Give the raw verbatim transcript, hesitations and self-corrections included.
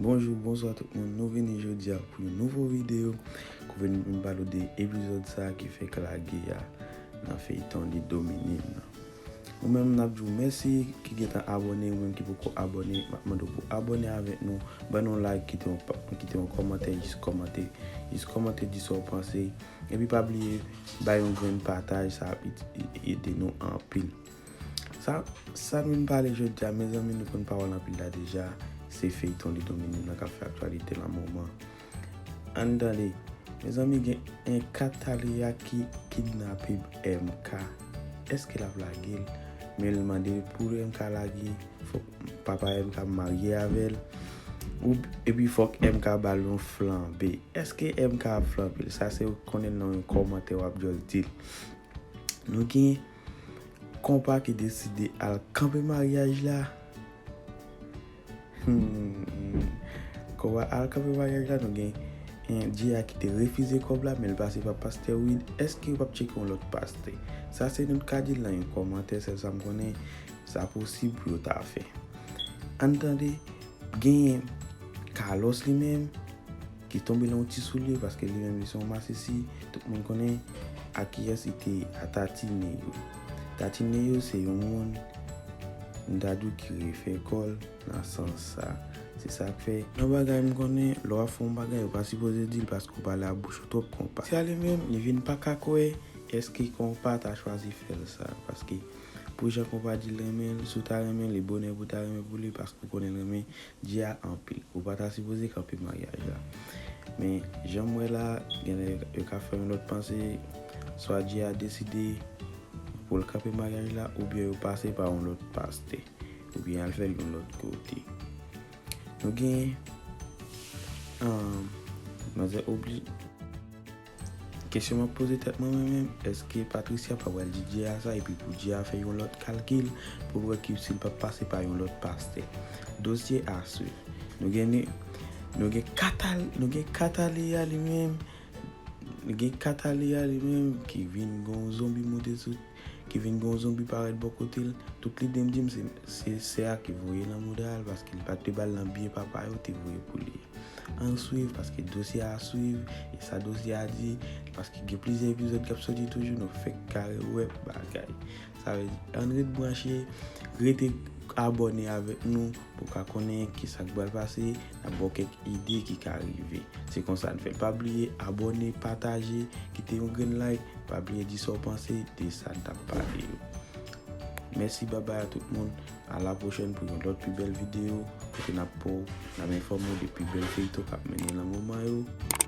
Bonjou, bonswa tout moun. Nou vini jodi a pou yon nouvo videyo. Kote nou vin pale de epizòd sa a ki fèk lage a nan feyton Li Domine m nan. Ou menm, n ap di w mèsi ki gentan abòne, ou menm ki poko abòne, m ap mande w pou abòne avèk nou. Ban nou like, kite yon pa-, kite yon kòmantè, jis kòmante, jis kòmante, di sa w panse. Epi pa bliye, bay yon grenn pataj, sa ap ed-, ede nou anpil. Sa, sa nou vin pale jodi a, mezanmi, nou konn pawòl anpil la deja, se feyton Li Domine m nan k ap fè aktyalite nan moman. Ann tande, mezanmi, gen en Kataleya ki kidnape M K. Èske l ap lage l? Men l mande pou M K lage, fòk papa M K marye avè l. Ou, epi fòk M K ba l yon flanbe. Èske M K ap flanbe l? Sa se ou konnen nan yon kòmantè w ap just di l. Nou gen Konpa ki deside al kanpe maryaj la. Hmm. Konpa al kanpe maryaj la, nou gen, en, Jay ki te refize kòb la, men l pase pa pastè Wid. Èske yo p ap tcheke yon lòt pastè? Sa se nou t ka di l nan yon kòmantè, sèl sa m konnen, sa posib pou yo ta fè. Ann tande, genyen Carlos li menm, ki tonbe nan yon ti soulye, paske li menm li se yon masisi. Tout moun konnen a kiyès li te, a Tati Neyo. Tati Neyo se yon moun, m ta di w, ki refè kò l nan sans sa. Se sa k fè, yon bagay m konnen, lè w ap fè yon bagay, ou pa sipoze di l paske w pale a bouch ou twòp, Konpa. Sa li menm, li vin pa ka kwè, èske Konpa ta chwazi fè l sa? Paske pou jan Konpa di l renmen l, si w ta renmen l, e bonè pou w ta renmen pou li, paske ou konnen l renmen Jay anpil. Ou pa ta sipoze kanpe maryaj la. Men, jan m wè la, genlè yo ka fè yon lòt panse, swa Jay deside pou l kanpe maryaj la, oubyen yo pase pa yon lòt pastè, oubyen al fè l yon lòt kote. Nou gen, um, manzè obli-, kesyon m ap poze tèt mwen, mwen menm, èske Patricia pa pral di Jay sa, epi pou Jay fè yon lòt kalkil, pou l wè ki si l p ap pase pa yon lòt pastè? Dosye a swiv. Nou gen, nou gen Katal-, nou gen Kataleya li menm, nou gen Kataleya li menm ki vin gon zonbi moute sou, ki vin gon zonbi parèt bò kote l. Tout lide m di m se, se sè a ki voye l nan mouda l, paske l pa t te ba l nan byen papa yo te voye pou li. Ann swiv, paske dosye a swiv, e sa dosye a di, paske gen plizyè epizòd k ap soti toujou, nou fèk kare wè bagay. Sa vle di, ann ret branche, rete abòne avèk nou pou w ka konnen kisa k pral pase, n ap ba w kèk ide ki ka rive. Se konsa n fè. Pa bliye abòne, pataje, kite yon grenn like, pa bliye di sa w panse de sa n t ap pale yo. Mèsi, babay a tout moun. A la pwochèn pou yon lòt pi bèl videyo, kote n ap pran w, n ap enfòme w de pi bèl feyton k ap mennen nan moman yo.